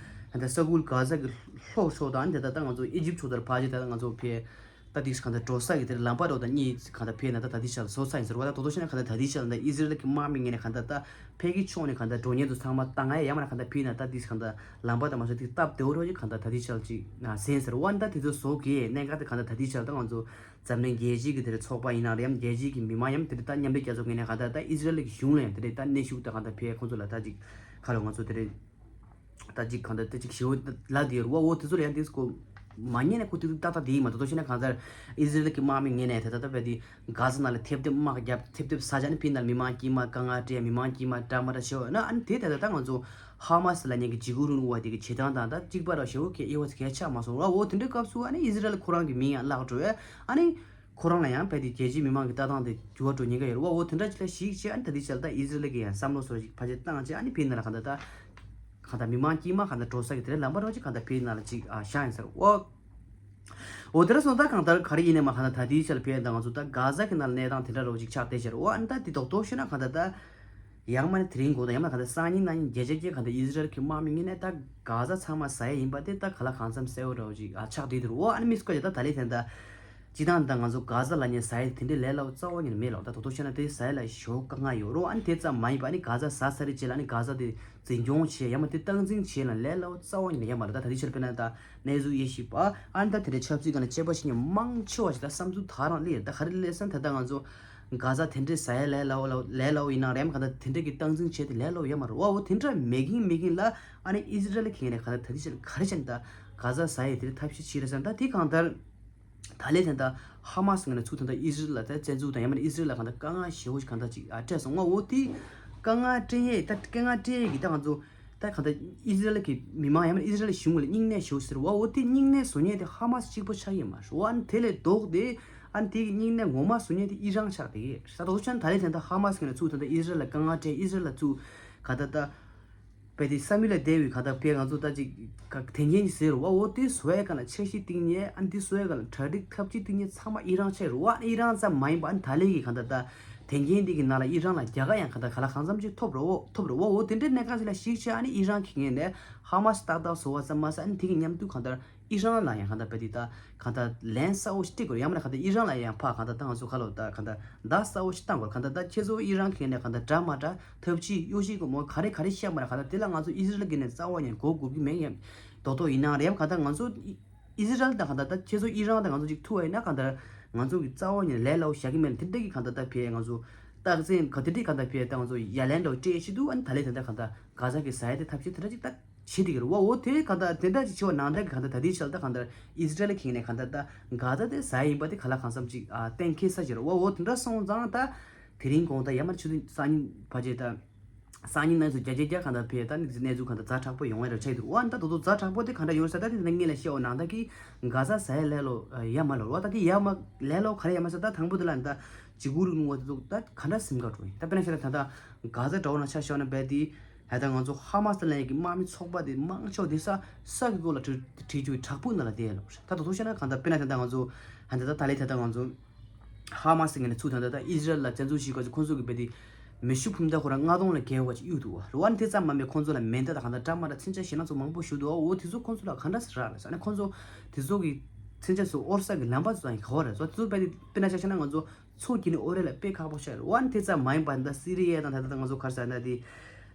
ད་ལྟ་ས་ཁུལ་གྷ་ཟ་གི་ལྷོ་ཕྱོགས་དང་ཨ་ནི་དེ་ད་ད་ང་ཚོ་ཨི་ཇིབ་ཕྱོགས་དར་ཕ་ཅིག་ད་ད་ང་ཚོ་ཕེབས། ད་དེ་གང་ལྟར་འགྲོ་ས་གི་དེར་ལམ་པ་རོ་དང་གཉིས་གང་ལྟར་ཕེབས་ན་ད་ད་ལྟའི་ཆ་ལ་བཟོ་ས་ཡིན་ཟེར་བ། ད་དོ་དོ་བྱས་ན་གང་ལྟར་ད་ལྟའི་ཆ་ལ་ད་ཨི་ཟི་རལ་གི་དམག་མི་ངོས་ནས་གང་ལྟར་ད་ཕ་གི་ཕྱོགས་ནས་གང་ལྟར་འགྲོ་མཁན་ཚོ་ཚང་མ་བཏང་ང་ཡ། ཡང་མིན་ན་གང་ལྟར་ཕེབས་ན་ད་དེ་གང་ལྟར་ལམ་པ་དང་མ་སོ་དེ་སྟབས་བདེ་བོ་རོ་ཅིག་གང་ལྟར་ད་ལྟའི་ཆ་ལ་ཅིག་ཟིན་ཟེར་བ། ད་དེ་ཚོ་བཟོ་གི་གནད་འགག་དེ་གང་ལྟར་ད་ལྟའི་ཆ་ལ་ད་ང་ཚོ་འཛམ་གླིང་རྒྱལ་སྤྱི་གི་དེར་ཚོགས་པ་ཡིན་ན་རེད། ཡང་རྒྱལ་སྤྱི་གི་མི་མང་ཡང་དེར་ད་མཉམ་འབྲེལ་རྒྱལ་ཚོགས་ངོས་ནས་གང་ལྟར་ད་ཨི་ཟི་རལ་གི་གཞུང་ལ་ཡང་དེར་ད་གནོན་ཤུགས་ད་གང་ལྟར་ཕེབས་ཁོང་ཚོ་ལ་ད་ཅིག་ཁ་ལོ་ང་ཚོ་དེར། ད་ཅིག་གང་ལྟར་ད་ཅིག་ཞེ་པོ་ལབ་དེ་ཡོད་རེད་བ། འོ་དེ་ཚོ་ལ་ཡང་དེ་ཚོ་མ་ཉན་ནས་ཁོ་དེ་ཚོ་ཏག་ཏག་དེ་ཡིན་མ་གཏོགས་ཤེ་ན་གང་ལྟར་ཨི་ཟི་རལ་གྱི་དམག་མི་ངོས་ནས་དེ་ད་ལྟ་བས་དེ་གྷ་ཟ་ནང་ལ་ཐེབས་ཐེབས་དམག་རྒྱབ་ཐེབས་ཐེབས་ས་ཆ་ནི་ཕིན་ནར་མི་མང་དཀྱུས་མ་དཀའ་ངལ་སྤྲད་མི་མང་དཀྱུས་མ་འདྲ་མ་འདྲ་ཞེ་པོ་ན་ཨ་ནི་དེ་ད་ལྟ་ད་ང་ཚོ་ཧ་མ་སི་ལ་ཉན་གི་འཇིགས་སྐུལ་རིང་ལུགས་པ་དེ་གི་བྱེད་སྟངས་དང་ད་གཅིག་པ་ར་ཞེ་པོ་གི་དབྱེ་བ་གལ་ཆགས་མ་སོང་ར། འོ་དེ་འདྲའི་སྐབས་སུ་ཨ་ནི་ཨི་ཟི་རལ་ཁོ་རང་གི་མིང་ཡང་བརླག་འགྲོ་བས་ཨ་ནི། ཁོ་རང་ལ་ཡང་རྦད་དེ་རྒྱལ་སྤྱིའི་མི་མང་གི་ལྟ་སྟངས་དེ་འགྱུར་བ་འགྲོ་ཉེན་ཁ་ཡོད་རེད་བ། འོ་དེ་འདྲ་ཅིག་ལ་གཞིགས་བྱས་ཨ་ནི་ད་ལྟའི་ཆ་ལ་ད་ཨི་ཟི་རལ་གྱི་ཡང་བསམ་བློ་བཟོ་ཞིག་ཕལ་ཆེར་བཏང་བྱས་ཨ་ནི་ཕིན་ནར་ལ་གང་ལྟར་ད་གང་ལྟར་མི་མང་དཀྱུས་མ་གང་ལྟར་འགྲོ་ས་གི་དེ་རེད་ལམ་པ་རོ་ཅིག་གང་ལྟར་ཕིན་ནར་ལ་ཅིག་ཨ་བཞག་ཡིན་ཟེར་འོ། འོ་དེ་འདྲ་སོང་ད་གང་ལྟར་ག་རེ་ཡིན་ནས་མ་གང་ལྟར་ད་ལྟའི་ཆ་ལ་ཕིན་ད་ང་ཚོ་ད་གྷ་ཟ་གི་ནང་ལ་གནས་སྟངས་དེ་འདྲ་རོ་ཅིག་ཆགས་བསྡད་ཟེར་འོ། ཨ་ནི་ད་དེ་རྡོག་རྡོག་ཤོད་ན་གང་ལྟར་ད། ཡང་མ་ནི་དེ་རིང་གོང་དང་ཡང་མ་གང་ལྟར་སང་ཉིན་གནངས་ཉིན་བརྒྱ་ཆ་བརྒྱ་གང་ལྟར་ཨི་ཟི་རལ་གྱི་དམག་མི་ངོས་ནས་ད་གྷ་ཟ་ཚང་མ་ཟ་ཡ་ཡིན་པ་དེ་ད་ག་ལ་གང་འཚམ་གསལ་བོ་འདྲ་བོ་ཅིག་ཨ་ཆགས་བསྡད་འདུག་རོ། ཨ་ནི་མི་སྐོར་ཡ་ད་ད་ལས་དེ་འདྲ་སྤྱི་བཏང་ད་ང་ཚོ་གྷ་ཟ་ལ་ཉན་ཟ་ཡ་དེ་འདྲའི་ལས་སླ་བོ་རྩ་བ་ཉིད་ནས་མེད་ལོ། ད་དོ་དོ་བྱས་ན་དེ་ཟ་ཡ་ལ་ཞོ་དཀའ་ངལ་ཡོད་རོ། ཨ་ནི་དེ་ཙམ་མ་ཡིན་པ་ཨ་ནི་གྷ་ཟ་ཟ་ཚར་རེད་ཅེས་ལ་ཨ་ནི་གྷ་ཟ་དེ་འཛིན་སྐྱོང་བྱེད་ཡ་མ་དེ་སྟངས་འཛིན་བྱེད་ལ་ལས་སླ་བོ་རྩ་བ་ཉིད་ནས་ཡོད་མ་རེད། ད་ད་ལྟའི་ཆར་དཔེར་ན་ད་གནས་ཚུལ་དབྱེ་ཞིབ་པ་ཨ་ནི་ད་དེ་འདྲའི་ཆབ་སྲིད་སྒང་ལ་དཔྱད་པ་བྱེད་མཁན་མང་ཆེ་བ་ཞིག་ད་བསམ་ཚུལ་ད་རང་སླེབས་ཡོད། ད་ག་རེ་སླེབས་ཟེར་ན་ད་ལྟ་ང་ཚོ་གྷ་ཟ་དེ་འདྲའི་ཟ་ཡ་ལས་སླ་བོ་ལ་ལས་སླ་བོ་ཡིན་ན་རེམ་ག་ད་དེ་འདྲ་གི་སྟངས་འཛིན་བྱས་ཏེ་ལས་སླ་བོ་ཡོད་མ་རེད་བ། འོ་དེ་འདྲ་མེད་ཀྱིན་མེད་ཀྱིན་ལ་ཨ་ནི་ཨི་ཟི་རལ་གྱི་ངོས་ནས་ག་ད་ད་དེ་ཕྱིར་ག་རེ་བྱས་ནས་ད་གྷ་ཟ་ཟ་ཡ་དེ་འདྲ་ཐབས་ཤེས་བྱས་རེད་ཟེར་ན་ད་དེ་གང་ལྟར་ད་ལས་དེ་འདྲ་ཧ་མ་སི་ངོས་ནས་ཚུར་ད་ད་ཨི་ཟི་རལ་ལ་ད་བཙན་འཛུལ་དང་ཡང་མིན་ཨི་ཟི་རལ་ལ་གང་ད་དཀའ་ངལ་ཞེ་བོ་ཞིག་གང་ད་ཅིག་ཨ་སྤྲད་སོང་ང་། འོ་དེ་དཀའ་ངལ་སྤྲད་ཡས་ད་དཀའ་ངལ་སྤྲད་ཡས་ཀྱི་ད་ང་ཚོ་ད་གང་ལྟར་ཨི་ཟི་རལ་གྱི་མི་མང་ཡང་མིན་ཨི་ཟི་རལ་གཞུང་ལ་སྙིང་ནད་ཞེ་པོ་ཟེར་བ། འོ་དེ་སྙིང་ནད་བཟོ་མཁན་དེ་ཧ་མ་སི་གཅིག་པོ་ཆགས་ཀྱི་མ་རེད་བ། ཨ་ནི་དེ་ལས་ལྡོག་སྟེ་ཨ་ནི་དེ་གི་སྙིང་ནད་ངོ་མ་བཟོ་མཁན་དེ་ཨི་རན་ཆགས་བསྡད་ཀྱི་རེད། ད་དོ་ཆ་ད་ལས་དེ་འདྲ་ཧ་མ་སི་ངོས་ནས་ཚུར་ད་ལྟ་ཨི་ཟི་རལ་ལ་དཀའ་ངལ་སྤྲད་ཨི་ཟི་རལ་ལ་ཚུར་ག་ད་ད་བས་དེ་ས་མི་ལ་བསྡད་པའི་ག་ད་བས་ང་ཚོ་ད་ཅིག་ག་དེ་འགན་གྱི་ཟེར་བ། འོ་དེ་བཟོ་ཡ་ག་ལ་འཆར་གཞི་བཏིང་ཉེ་ཨ་ནི་དེ་བཟོ་ཡ་ག་ལ་གྲ་སྒྲིག་ཐབས་ཇུས་བཏིང་ཉེ་ཚང་མ་ཨི་རན་ཆགས་རེད་བ། ཨ་ནི་ཨི་རན་ཙམ་མ་ཡིན་པ་ཨ་ནི་ད་ལས་ཀྱི་ག་ད་ད། དེ་འགན་འདི་གི་ནང་ལ་ཨི་རན་ལ་རྒྱལ་ཁ་ཡང་ག་ད་ག་ལ་གང་འཚམ་ཅིག་ཐོབ་རོ་ཐོབ་རོ་བ། འོ་དེ་འདྲའི་གནད་འགག་ཅིག་ལ་གཞིགས་བྱས་ཨ་ནི་ཨི་རན་གྱི་ངོས་ནས་ཧ་མ་སི་ཏག་ཏག་བཟོ་བ་ཙམ་མ་ཟད་ཨ་ནི་དེ་གི་མཉམ་དུ་གང་ལྟར་ཨི་རན་ལ་ཡང་གང་ལྟར་བས་དེ་ད་གང་ལྟར་ལན་གསལ་བོ་ཞིག་སྤྲད་དགོས་རེད། ཡང་མིན་ན་གང་ལྟར་ཨི་རན་ལ་ཡང་ཕར་གང་ལྟར་ད་ང་ཚོ་ག་ལོ་ད་གང་ལྟར་བརྡ་གསལ་བོ་ཞིག་བཏང་དགོས་རེད། གང་ལྟར་ད་ཁྱེད་ཚོ་ཨི་རན་གྱི་ངོས་ནས་གང་ལྟར་འདྲ་མ་འདྲ་ཐབས་ཇུས་གཡོ་ཞིབ་དགོས་མོ་ག་རེ་ག་རེ་བཤད་མ་རེད། གང་ལྟར་དེ་ལ་ང་ཚོ་ཨི་ཟི་རལ་གྱི་ངོས་ནས་རྩ་བ་ཉིད་མགོ་སྒུར་གི་མེད་ཡང་རྡོག་རྡོག་ཡིན་ན་རེད། ཡང་གང་ལྟར་ང་ཚོ་ཨི་ཟི་རལ་དང་གང་ལྟར་ད་ཁྱེད་ཚོ་ཨི་རན་དང་ང་ཚོ་གཅིག་ཐུག་པ་ཡིན་ན་གང་ལྟར་ང་ཚོ་གི་རྩ་བ་ཉིད་ནས་ལས་སླ་བོ་བཞག་གི་མེད་ལ། དེ་འདྲ་གི་གང་ལྟར་ད་ཕེ་ང་ཚོ་རྟག་འཛིན་ག་དེ་འདྲའི་གང་ལྟར་ཕེ་ད་ང་ཚོ་ཡ་ལན་འདྲ་བོ་སྤྲད་ཤི་འདུག་ཨ་ནི་ད་ལས་དེ་འདྲ་གང་ལྟར་གྷ་ཟ་གི་ཟ་ཡ་དེ་ཐབས་ཤེས་དེ་འདྲ་ཅིག་ད་བྱེད་དེ་གི་རེད་བ། འོ་དེ་གང་ལྟར་དེ་འདྲ་ཅིག་བྱེད་བ་ནང་ལྟར་གི་གང་ལྟར་ད་དེའི་ཆ་ལ་ད་གང་ལྟར་ཨི་ཟི་རལ་གི་ངོས་ནས་གང་ལྟར་ད་གྷ་ཟ་དེ་ཟ་ཡ་ཡིན་པ་དེ་ག་ལ་གང་འཚམ་ཅིག་ཨ་གཏན་འཁེལ་ས་ཅིག་རེད་བ། འོ་དེ་འདྲ་སོང་ཙང་ད་དེ་རིང་དགོང་དག་ཡར་མར་ཆུ་ཚོད་སང་ཉིན་ཕལ་ཆེར་ད། སང་ཉིན་ནང་ཚོ་བརྒྱ་ཆ་བརྒྱ་གང་ལྟར་ཕེ་ད་ནི་གནས་ཚུལ་གང་ལྟར་ཛ་དྲག་པོ་ཡོང་ཡ་རེ་ཆགས་འདུག་ཨ་ནི་ད་དོ་དོ་ཛ་དྲག་པོ་དེ་ག་འདྲ་ཡོད་ས་ད་དེ་ད་ངེད་ལ་བཤད་འོ་ནང་ད་གི་གྷ་ཟ་ཟ་ཡ་ལས་ལོ་ཡ་མ་ལོ་བ། ད་དེ་ཡ་མ་ལས་ལོ་ག་རེ་ཡ་མ་ཟ་ད་དང་པོ་དེ་ལ་ནི་ད་འཇིགས་སྐུལ་རིང་ལུགས་དེ་ཚོ་ད་ག་འདྲ་སེམས་ཁ་འགྲོ་ཡིན། ད་དཔེར་ན་བཤད་ན་ད་ད་གྷ་ཟ་འདྲ་བོ་ན་ཆ་བཞག་ན་བས་དེ་ད་ད་ང་ཚོ་ཧ་མ་སི་ལ་ཡ་གི་དམག་མི་ཚོགས་པ་དེ་མང་ཆོག་དེ་ས་ས་གི་སྒོ་ལ་བྲིས་བྲིས་རྒྱུ་གི་བྲག་ཕུག་ནང་ལ་བསྡད་ཡ་ལོ། ད་དོ་དོ་བཤད་ན་གང་ད་དཔེར་ན་ད་ད་ང་ཚོ་ཧ་ད་ད་ད་ལས་ད་ད་ང་ཚོ། ཧ་མ་སི་ངོས་ནས་ཚུར་ད་ལྟ་ད་ཨི་ཟི་རལ་ལ་བཙན་འཛུལ་ཞིག་ག་ཚོད་ཁོང་ཚོ་གི་བས་དེ་མེ་ཤུགས་འཕུར་མདའ་ཁོ་རང་ལྔ་སྟོང་ལས་བརྒལ་བ་ཅིག་གཡུག་འདུག་བ། རེད་བ། ཨ་ནི་དེ་ཙམ་མ་མེད་ཁོང་ཚོ་ལ་མེ་མདའ་དང་གང་ལྟར་འདྲ་མ་འདྲ་མཚོན་ཆ་ཞེད་སྣང་ཚོ་མང་པོ་ཞིག་འདུག་བ། འོ་དེ་ཚོ་ཁོང་ཚོ་ལ་གང་འདྲ་ཟེར་རག་ལ་ཟེར་ཨ་ནི་ཁོང་ཚོ་དེ་ཚོ་གི་མཚོན་ཆ་ཚོ་དབོར་ས་གི་ལམ་པ་ཚོ་དང་ག་བ་རེད་ཚོ་དེ་ཚོ་བས་དེ་དཔེར་ན་ཆ་བཞག་ན་ང་ཚོ་མཚོ་གི་ནི་དབོར་ཡ་ལ་དཔེ་ཁག་པོ་ཆགས་རེད་བ། ཨ་ནི་དེ་ཙམ་མ་ཡིན་པ་ད་སི་རི་ཡ་དང་ད་ལྟ་ང་ཚོ་ག་རེ་ཟེར་ན་དེ་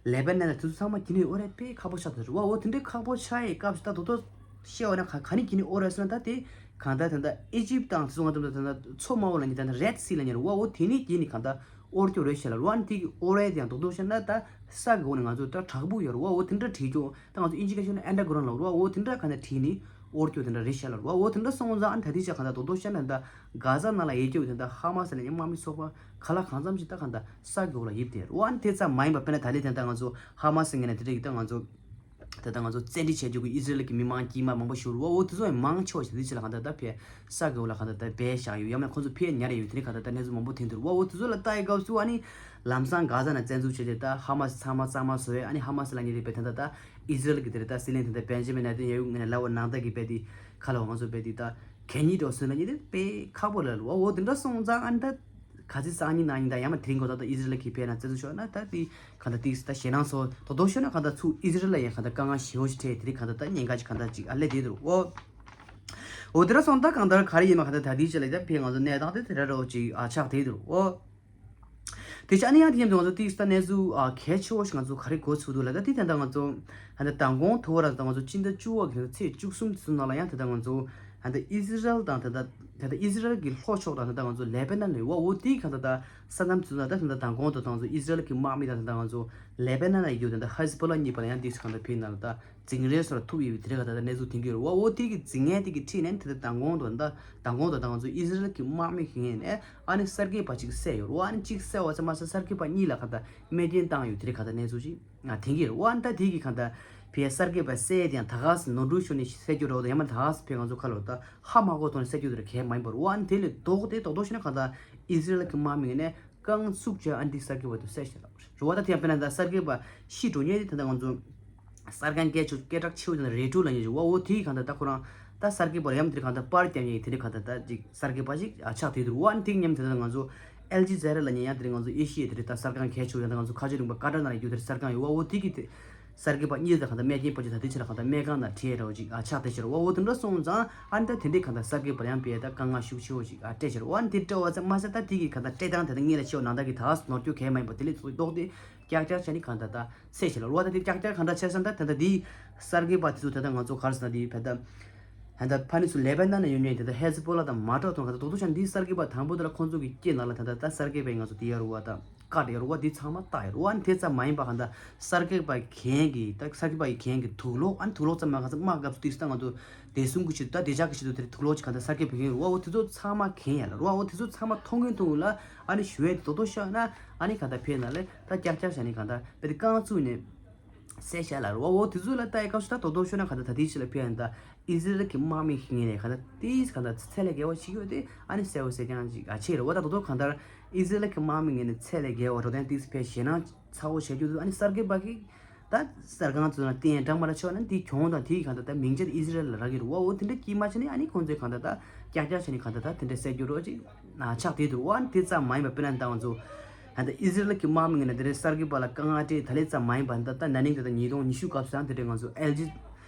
ལེ་བྷ་ནན་དང་དེ་ཚོ་ཚང་མ་གི་ནི་དབོར་ཡ་དཔེ་ཁག་པོ་ཆགས་ཚར་རེད་བ། འོ་དེ་འདྲའི་ཁག་པོ་ཆགས་ཡའི་སྐབས་སུ་ད་དོ་དོ། བཤད་བ་ན་ག་ག་ནས་གྱི་ནས་ཨོ་ར་སོང་ད་དེ་གང་ལྟར་ད་ལྟ་ཨི་ཇིབ་དང་དེ་ཚོ་ང་ཚོ་ད་ལྟ་མཚོ་དམར་པོ་ལ་ཉེ་ད་ལྟ་རེད་སི་ལ་ཉེ་རུ་བ། འོ་དེ་ནས་གྱི་ནས་གང་ལྟར་ཨོར་ཀྱོ་རེད་ཤ་ལ་རུ་བ། ཨ་ནི་དེ་གི་ཨོ་ར་དེ་ཡང་རྡོག་རྡོག་ཤ་ན་ད་ས་གི་འོ་ནས་ང་ཚོ་ད་བྲག་ཕུག་ཡོད་རུ་བ། འོ་དེ་འདྲ་བྲིས་ཀྱོ་ད་ང་ཚོ་ཨིན་ཇི་སྐད་ཤོད་ན་ཨན་ཌར་གྷ་རའུན་ལ་རུ་བ། འོ་དེ་འདྲ་གང་ལྟར་བྲིས་ནས་ཨོར་ཀྱོ་དེ་འདྲ་རེད་ཤ་ལ་རུ་བ། འོ་དེ་འདྲ་སོང་ཙང་ཨ་ནི་ད་དེ་ཆ་གང་ལྟར་རྡོག་རྡོག་ཤ་ན་ད་གྷ་ཟ་ནང་ལ་ཡེ་ཀྱོ་དེ་ད་ཧ་མ་སི་ལ་ཉེ་དམག་མི་ཚོགས་པ་ག་ལ་གང་འཚམ་ཞིག་ད་གང་ལྟར་ས་གི་འོ་ལ་ཡིབ་དེ་རུ་བ། ཨ་ནི་དེ་ཙམ་མ་ཡིན་པ་དཔེར་ན་ད་ལེ་དེ་ད་ང་ཚོ་ཧ་མ་སི་ངོས་ནས་དེ་འདྲ་གི་ད་ང་ཚོ། ད་ལྟ་ང་ཚོ་བཙན་ཁྲིད་བྱས་རྒྱུ་གི་ཨི་ཟི་རལ་གྱི་མི་མང་དཀྱུས་མ་མང་པོ་ཞིག་རུ་བ། འོ་དེ་ཚོ་ཡང་མང་ཆེ་བ་ཞིག་དེ་ཕྱི་ལ་གང་ལྟར་ད་ཕེ་ས་གི་འོ་ལ་གང་ལྟར་ད་བས་བཞག་ཡོད། ཡང་ན་ཁོང་ཚོ་ཕེ་ཉར་ཡོད། དེ་ནི་གང་ལྟར་ད་གནས་ཚུལ་མང་པོ་ཐོན་འདུག་རུ་བ། འོ་དེ་ཚོ་ལ་ལྟ་ཡི་སྐབས་སུ་ཨ་ནི་ལམ་སང་གྷ་ཟ་ན་བཙན་འཛུལ་བྱས་ཏེ་ད་ཧ་མ་སི་ཚང་མ་གཙང་མ་བཟོ་ཡས། ཨ་ནི་ཧ་མ་སི་ལ་ཉེ་རེ་བས་ད་ལྟ་ད་ཨི་ཟི་རལ་གྱི་དེ་རེད་ད་སྲིད་བློན་དེ་ད་བེན་ཇི་མིན་ནེ་ཐན་ཡ་ཧུ་ངོས་ནས་ལབ་པ་ནང་ལྟར་གྱི་བས་དེ་ ཁ་ལོ་ང་ཚོ་བས་དེ་ད་གད་སྙིགས་འགྲོ་སོན་ལ་ཉེ་དེ་དཔེ་ཁག་པོ་ལ་ལུ་འོ་དེ་འདྲ་སོང་ཙང་ཨ་ནི་ད་ག་ཚི་སང་ཉིན་གནངས་ཉིན་ད་ཡང་མ་དེ་རིང་གོ་ད་ད་ཨི་ཟི་རལ་གྱི་ཕེ་ན་བཙན་འཛུལ་ཤོར་ན་ད་དེ་ག་ད་དེ་ད་ཞེད་སྣང་སོ་དོ་དོ་ཤོར་ན་ག་ད་ཚུ་ཨི་ཟི་རལ་ལ་ཡང་ག་ད་དཀའ་ངལ་ཞེ་བོ་ཞིག་འཕྲད་དེ་རིང་ག་ད་ད་ཉེན་ཁ་ཅིག་ག་ད་ཅིག་ཨ་ལེ་དེ་དུ་འོ། འོ་དེ་ར་སོང་ད་གང་ལྟར་ག་རེ་ཡིན་མ་ག་ད་ད་དེ་ཅི་ལ་ད་ཕེ་ང་ཚོ་གནས་སྟངས་དེ་དེ་ར་རོ་ཅིག་ཨ་ཆགས་དེ་དུ་འོ། དེ་ཆ་ནི་ཡང་དེ་མཉམ་དུ་ང་ཚོ་ཏིག་ས་གནས་ཚུལ་ཨ་གལ་ཆེ་བོ་ཞིག་ང་ཚོ་ག་རེ་གོ་ཚུགས་འདུག་ལ་ད་དེ་ད་ལྟ་ང་ཚོ་ད་ལྟ་མདང་དགོང་དུ་བ་ར་ད་ང་ཚོ་སྤྱི་ཟླ་བཅུ་བ་གི་ཚེས་བཅུ་གསུམ་ཚུན་ནང་ལ་ཡང་ད་ལྟ་ང་ཚོ་ད་ལྟ་ཨི་ཟི་རལ་དང་ད་ལྟ་ད་ལྟ་ཨི་ཟི་རལ་གྱི་ལྷོ་ཕྱོགས་དང་ད་ལྟ་ང་ཚོ་ལེ་པེ་ནན་ལ་ཡོད་བ་འོ་དེའི་གང་ད་ལྟ་ས་མཚམས་ཚུན་ལ་ད་ད་ལྟ་མདང་དགོང་དུ་ད་ང་ཚོ་ཨི་ཟི་རལ་གྱི་དམག་མི་དང་ད་ལྟ་ང་ཚོ་ལེ་པེ་ནན་ལ་ཡོད་ད་ལྟ་ཧེ་ཟི་བྷོ་ལ་གཉིས་བར་ལ་ཡང་དེ་གང་ད་ཕེ་ནང་ལ་ད། འཛིང་རེས་སོར་ཐུབ་ཡོད་པའི་དེ་རིང་ག་ད་ལྟ་གནས་ཚུལ་ཐོན་གྱི་ཡོད་རེད་བ། འོ་དེ་གི་འཛིང་ངན་དེ་གི་ཁྲིད་ནས་དེ་ལྟ་མདང་དགོང་དུ་ད་མདང་དགོང་དུ་ད་ང་ཚོ་ཨི་ཟི་རལ་གྱི་དམག་མི་ཞིག་ཡིན་ནས་ཨ་ནི་གསར་འགོད་པ་གཅིག་བསད་ཡོད་རེད་བ། ཨ་ནི་གཅིག་བསད་བ་ཙམ་མ་ཟད་གསར་འགོད་པ་གཉིས་ལ་ག་ད་རྨས་སྐྱོན་བཏང་ཡོད་དེ་རིང་ག་ད་གནས་ཚུལ་ཅིག་ང་ཐོན་གྱི་ཡོད་རེད་བ། ཨ་ནི་ད་དེ་གི་ག་ད་ཕའི་གསར་འགོད་པ་བསད་དེ་ཡང་ད་ག་སེ་ནོར་འཁྲུལ་ཤོར་ནས་བསད་རྒྱུ་རེད་བ། ད་ཡང་མ་ད་ག་སེ་ཕའི་ང་ཚོ་ཁ་ལོ་ད་ཧ་མ་གོ་ཐོག་ནས་བསད་རྒྱུ་དེ་རེད་གས་མ་ཡིན་པ་རེད་བ། ཨ་ནི་དེ་ལས་ལྡོག་སྟེ་རྡོག་རྡོག་བྱས་ན་ག་ད་ཨི་ཟི་རལ་གྱི་དམག་མི་ཡིན་ནས། རྐང་བཙུགས་བྱས་ཨ་ནི་འདི་གསར་འགོད་པ་དེ་བསད་ཤག་ལབ་རེད་བ། ད་ཐེངས་དཔེར་ན་ད་གསར་འགོད་པ་ཤི་འགྲོ་མཁན་དེ་ད་ལྟ་ང་ཚོ་གསར་ཁང་སྐད་ཆ་སྐད་གྲགས་ཆེ་བོ་དེ་ནི་རེ་ཀྲོ་ལབ་མཁན་ཞིག་བ། འོ་དེའི་གང་ལྟར་ད་ཁོ་རང་ད་གསར་འགོད་པ་ལ་ཡང་དེ་གང་ལྟར་པར་རྒྱབ་མཁན་དེ་འདྲ་གང་ལྟར་ད་ཅིག་གསར་འགོད་པ་ཞིག་ཨ་ཆགས་བསྡད་འདུག་བ། ཨ་ནི་དེ་མཉམ་དེ་ད་ལྟ་ང་ཚོ་ཨལ་ཇི་ཛ་ར་ལབ་མཁན་ཡང་དེ་རིང་ང་ཚོ་ཨེ་ཤི་ཡའི་དེ་རིང་ད་གསར་ཁང་གལ་ཆེ་བོ་ཡང་ད་ང་ཚོ་ཁ་ཆེ་ལུང་པ་ཀ་ཏར་ནང་ལ་ཡོད་དེ་གསར་ཁང་ཡོད་བ། འོ་དེ་གི་དེ། གསར་འགོད་པ་གཉིས་དང་གང་ལྟར་རྨས་སྐྱོན་ཕོག་ཅིག་ད་ལྟའི་ཆ་ལ་གང་ལྟར་སྨན་ཁང་ནང་ཁྲིད་ཡས་འདྲ་བོ་ཅིག་ཨ་ཆགས་བསྡད་ཤག་བ། འོ་དེ་འདྲ་སོང་ཙང་ཨ་ནི་ད་དེ་འདྲའི་གང་ལྟར་གསར་འགོད་པར་ཡང་དཔེ་ད་དཀའ་ངལ་ཤུགས་ཆེ་བོ་ཅིག་ཨ་སྤྲད་ཤག་བ། འོ་ཨ་ནི་དེ་སྤྲད་བ་ཙམ་མ་ཟད་ད་དེ་གི་གང་ལྟར་སྤྲད་སྟངས་དེ་ད་ངེད་ལ་ཤེས་བ་ནང་ལྟར་གི་ད་ག་ནོར་སྐྱོན་གང་ཡང་མ་ཡིན་པ་དེ་ལས་ཚོགས་ལྡོག་སྟེ་ཀྱག་ཀྱག་བྱས་ནས་གང་ལྟར་ད་བསད་ཤག་ལ། འོ་ད་དེ་ཀྱག་ཀྱག་གང་འདྲ་བྱས་ཙང་ད་ད་ལྟ་དེ་གསར་འགོད་པ་དེ་ཚོ་ད་ལྟ་ང་ཚོ་ག་རེ་ཟེར་ན་དེ་བས་ད་ད་ལྟ་ཕ་ནི་ཚོ་ལེ་པེ་ནན་ནང་ཡོད་མཁན་དེ་ད་ཧེ་ཟི་བྷོ་ལ་དང་མ་འགྲོགས་དང་གང་ལྟར་རྡོག་རྡོག་བྱས་ནས་དེ་གསར་འགོད་པ་དང་པོ་དེ་ལ་ཁོང་ཚོ་གི་སྐེ་ནང་ལ་ད་ལྟ་གསར་འགོད་པའི་ང་ཚོ་དེ་ཡར་རུ་བ་དང་། བཀག་ཡོད་རེད་བ། འདི་ཚང་མ་བཏགས་ཡོད་རེད་བ། ཨ་ནི་དེ་ཙམ་མ་ཡིན་པ་གང་ལྟར་གསར་འགོད་པ་གན་གི་ད་གསར་འགོད་པ་ཡི་གན་གི་དུག་ལོག་ཨ་ནི་དུག་ལོག་ཙམ་མ་གང་ཙམ་དམག་སྐབས་སུ་དུས་སུ་ད་ང་ཚོ་བདེ་སྲུང་གི་ཆེད་དུ་ད་བདེ་འཇགས་ཀྱི་ཆེད་དུ་དེར་དུག་ལོག་ཅིག་གང་ལྟར་གསར་འགོད་པ་གན་ཡོད་རེད་བ། འོ་དེ་ཚོ་ཚང་མ་གན་ཡ་ལ་རེད་བ། འོ་དེ་ཚོ་ཚང་མ་མཐོང་གིན་མཐོང་གིན་ལ་ཨ་ནི་ཞུ་ཡས་དེ་རྡོག་རྡོག་བཞག་ན་ཨ་ནི་གང་ལྟར་ཕེབས་ན་ལས་ད་ཀྱག་ཀྱག་བྱས་ནས་གང་ལྟར་དཔེ་དེ་རྐང་བཙུགས་ནས་བསད་བཞག་ལ་རེད་བ། འོ་དེ་ཚོ་ལ་ལྟ་ཡི་སྐབས་སུ་ད་རྡོག་རྡོག་ཤོད་ན་གང་ལྟར་ད་ལྟའི་ཆེད་ལ་ཕེབས་ཡ་ད། ཨི་ཟི་རལ་གྱི་དམག་མི་ཞིག་ངེས་ནས་གང་ལྟར་ཏིས་གང་ལྟར་ཚད་ལས་བརྒལ་བ་ཞིག་ཡོད་དེ་ཨ་ནི་གསལ་བོ་གསལ་རྐྱང་ཅིག་ཨ་ཆེ་རེད་བ། ད་དོ་དོ་གང་ལྟར་ཨི་ཟི་རལ་གྱི་དམག་མི་ངེས་ནས་ཚད་ལས་བརྒལ་བ་འགྲོ་དོན་ཏིས་ཕལ་ཞེད་སྣང་ཚ་བོ་བྱེད་རྒྱུ་འདུག་ཨ་ནི་གསར་འགོད་པ་གིས་ད་གསར་ཁང་ཚོ་ན་བསྟན་འགྲངས་མ་ར་ཆོག་ན་དེའི་གྱོང་དང་དེའི་གང་ལྟར་ད་མིང་ཆད་ཨི་ཟི་རལ་ལ་རག་གི་རེད་བ། འོ་དེ་འདྲ་སྐྱིད་མ་བྱས་ནས་ཨ་ནི་ཁོང་ཚོས་གང་ལྟར་ད་ཀྱག་ཀྱག་བྱས་ནས་གང་ལྟར་ད་དེ་འདྲ་གསལ་རྒྱུ་རོགས་ཅིག་ཆགས་བསྡད་འདུག་ཨ་ནི་དེ་ཙམ་མ་ཡིན་པ་དཔེར་ན་ད་ང་ཚོ་ད་ལྟ་ཨི་ཟི་རལ་གྱི་དམག་མི་ངེས་ནས་དེ་འདྲའི་གསར་འགོད་པ་ལ་དཀའ་ངལ་སྤྲད་ད་ལས་ཙམ་མ་ཡིན་པ་ད་ལྟ་ན་ནིང་ད་ལྟ་ཉིས་སྟོང་ཉི་ཤུ་སྐབས་སུ་ཡང་དེ་འདྲའི་ང་ཚོ་ཨལ་ཇི།